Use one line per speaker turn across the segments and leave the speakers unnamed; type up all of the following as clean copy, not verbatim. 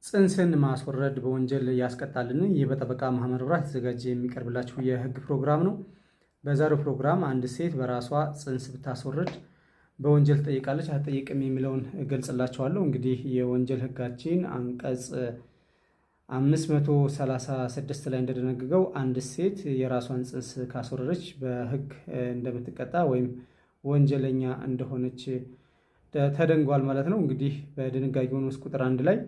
ጽንስን ማስወረድ በወንጀል ያስቀጣልን? ይህ በጠበቃ መሐመድ ብራት የተዘጋጀ የሚቀርብላችሁ የህግ ፕሮግራም ነው። በዛሬው ፕሮግራም አንድ ሴት በራሷ ጽንስ ብታስወርድ በወንጀል ትጠይቃለች አትጠይቅም የሚለውን እገልጽላችኋለሁ። እንግዲህ የወንጀል ህጋችን አንቀጽ 536 ላይ እንደደነገገው አንድ ሴት የራሷን ጽንስ ካስወረደች በህግ እንደምትቀጣ ወይም ወንጀለኛ እንደሆነች ተደንጓል ማለት ነው። እንግዲህ በድንጋጌው ንዑስ ቁጥር 1 ላይ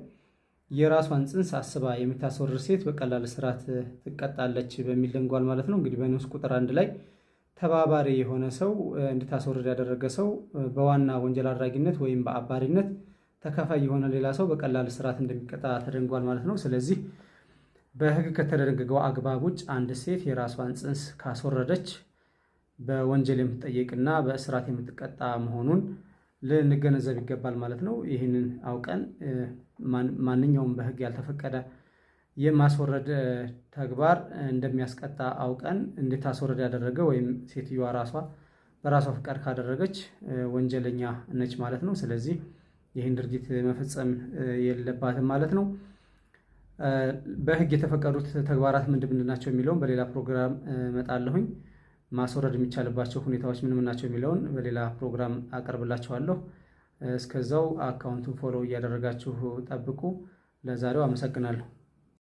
የራሷን ጽንስ አስባ የምታስወርድ ሴት በቀላል እስራት ትቀጣለች በሚል ደንጓል ማለት ነው። እንግዲህ በንዑስ ቁጥር 1 ላይ ተባባሪ የሆነ ሰው፣ እንድታስወርድ ያደረገ ሰው፣ በዋና ወንጀል አድራጊነት ወይም በአባሪነት ተካፋይ የሆነ ሌላ ሰው በቀላል እስራት እንደሚቀጣ ተደንጓል ማለት ነው። ስለዚህ በሕግ ከተደነገገው አግባብ ውጭ አንድ ሴት የራሷን ጽንስ ካስወረደች በወንጀል የምትጠየቅና በእስራት የምትቀጣ መሆኑን ልንገነዘብ ይገባል ማለት ነው። ይህንን አውቀን ማንኛውም በሕግ ያልተፈቀደ የማስወረድ ተግባር እንደሚያስቀጣ አውቀን እንድታስወረድ ያደረገ ወይም ሴትዮዋ ራሷ በራሷ ፍቃድ ካደረገች ወንጀለኛ ነች ማለት ነው። ስለዚህ ይህን ድርጊት መፈጸም የለባትም ማለት ነው። በህግ የተፈቀዱት ተግባራት ምንድን ምንድን ናቸው የሚለውን በሌላ ፕሮግራም እመጣለሁኝ። ማስወረድ የሚቻልባቸው ሁኔታዎች ምን ምን ናቸው የሚለውን በሌላ ፕሮግራም አቀርብላችኋለሁ። እስከዛው account ኡን follow እያደረጋችሁ ጠብቁ። ለዛሬው አመሰግናለሁ።